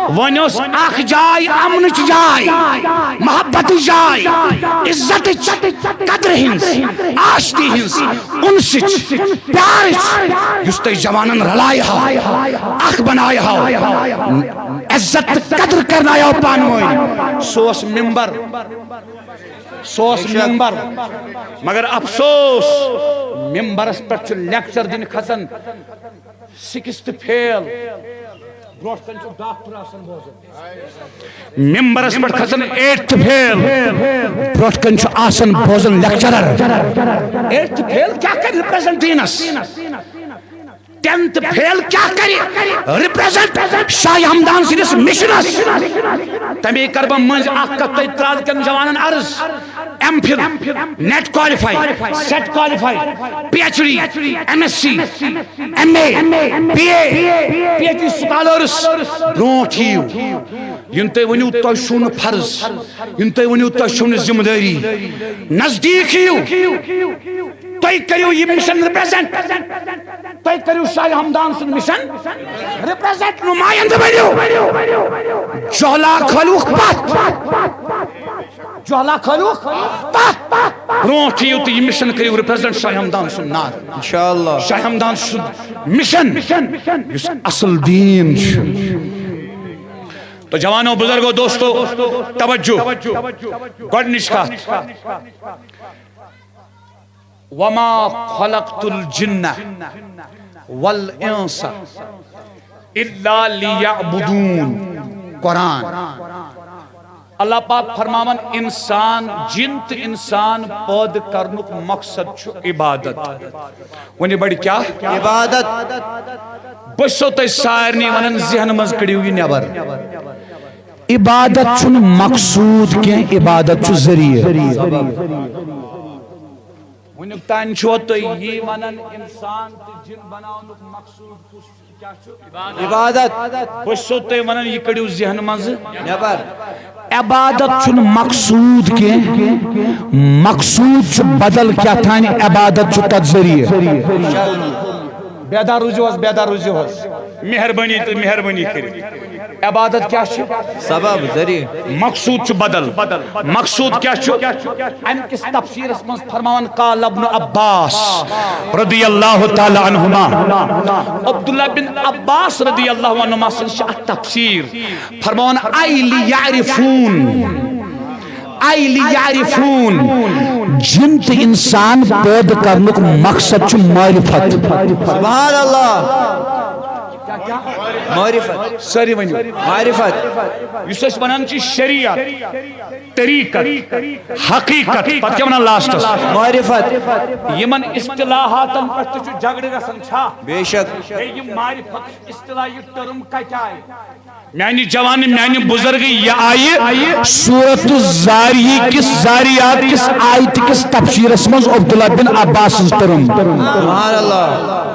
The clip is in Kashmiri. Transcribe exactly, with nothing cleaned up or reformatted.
وۄنۍ ٲس اکھ جاے، امنٕچ جاے، محبتٕچ جاے، عزتٕچ، قدرِ ہٕنٛز، آشتی ہٕنٛز، انسٕچ، پیارٕچ، یُس تۄہہِ جوانن رلایہِ ہاو، اکھ بنایہِ ہاو، عزت تہٕ قدر کرنایہِ ہاو پانہٕ ؤنۍ۔ سُہ اوس ممبر، سُہ اوس ممبر۔ مگر افسوس، ممبرس پٮ۪ٹھ چھُ لیکچر دِنہِ کھسان سکستھ فیل۔ برونٛٹھ کنہِ چھُ ڈاکٹر آسان بوزان۔ ممبرس پٮ۪ٹھ کھسان ایٹتھ فیل۔ برونٛٹھ کنہِ چھُ آسان بوزان لیکچرر۔ ایٹتھ فیل کیٛاہ کرِ ریپریزنٹ دینس؟ ٹینتھ فیل کیٛاہ کرِ ریپریزنٹ شاہ ہمدان سٕنٛدِس مشنس؟ تمے کر بہٕ مٔنٛزۍ اکھ کتھ تۄہہِ ترٛال کٮ۪ن جوانن عرض۔ M Phil, NET qualify, SET qualify, P H D, M S C, M A, B A, P H D scholars, برونٛٹھ یِیِو۔ یِن تُہۍ ؤنِو تۄہہِ چھُو نہٕ فرض، یِن تُہۍ ؤنِو تۄہہِ چھُو نہٕ ذمہٕ دٲری، نزدیٖک یِیِو۔ تُہۍ کٔرِو یہِ مشن ریپریزنٹ، تُہۍ کٔرِو شاہ ہمدان سُنٛد مشن ریپریزنٹ، نمایندٕ بٔنِو۔ جہلا کھٲلِوُکھ پتھ، جہلا کھٲلِوُکھ پتھ۔ برونٛٹھ یِیِو تہٕ یہِ مشن کٔرِو ریپریزنٹ شاہ ہمدان سُنٛد نار۔ انشاءاللہ۔ شاہ ہمدان سُنٛد مشن، یُس اصل دین چھُ۔ تو جوانو، بزرگو، دوستو، توجہ۔ گۄڈٕنِچ کتھ، وما خلقت الجن والانس الا لیعبدون۔ قرآن۔ اللہ پاک فرماوان، انسان، جن تہٕ انسان پٲدٕ کرنُک مقصد چھُ عبادت۔ ؤنِو بڑِ کیٛاہ؟ عبادت۔ بہٕ چھُسو تۄہہِ سارنٕے ونان، ذہن منٛز کٔڑِو یہِ نٮ۪بر۔ عبادت چھُنہٕ مقصوٗد کینٛہہ، عبادت چھُ ذٔریعہٕ۔ وٕنیُک تام چھُوا تُہۍ یی ونان، انسان تہٕ جن بناونُک مقصوٗد کُس چھُ، کیٛاہ چھُ؟ عبادت۔ بہٕ چھُسو تۄہہِ ونان، یہِ کٔڑِو ذہن منٛزٕ۔ نٮ۪بر۔ عبادت چھُنہٕ مقصوٗد کینٛہہ، مقصوٗد چھُ بدل کیٛاہ تام، عبادت چھُ تتھ ذٔریعہٕ۔ بیدار روٗزِو حظ، بیدار روٗزِو حظ۔ مہربٲنی تہٕ مہربٲنی کٔرِتھ۔ عبادت کیٛاہ چھِ؟ سبب، ذٔریعہٕ۔ مقصوٗد چھُ بدل۔ مقصوٗد کیٛاہ چھُ؟ اَمہِ کِس تفسیٖرَس منٛز فرماوان، قال ابن عباس رضی اللہ تعالیٰ عنہما۔ عبداللہ بن عباس رضی اللہ عنہما سٕنٛز چھِ اَتھ تفسیٖر فرماوان، اے لیعرفون، اے لیعرفون، جن تہٕ انسان پٲدٕ کرنُک مقصد چھُ معرفت۔ سبحان اللہ۔ معرفت۔ سٲری ؤنِو۔ معرفت۔ یُس أسۍ وَنان چھِ شریعت، طریٖقت، حقیٖقت، پَتہٕ کیٛاہ وَنان لاسٹَس؟ معرفت۔ یِمَن اصطلاحاتَن پٮ۪ٹھ تہِ چھُ جھگڑٕ گژھان، چھا؟ بے شک۔ ہے، یہِ معرفت اصطلاح، یہِ ٹٔرٕم کَتہِ آیہِ؟ میانہِ جوان، میانہِ بزرگ، یہِ آیہِ سورت الزاریہ کِس، زاریات کِس آیتہِ کِس تفسیرس منٛز عبداللہ بن عباس سٕنٛز ٹٔرٕم۔ سبحان اللہ۔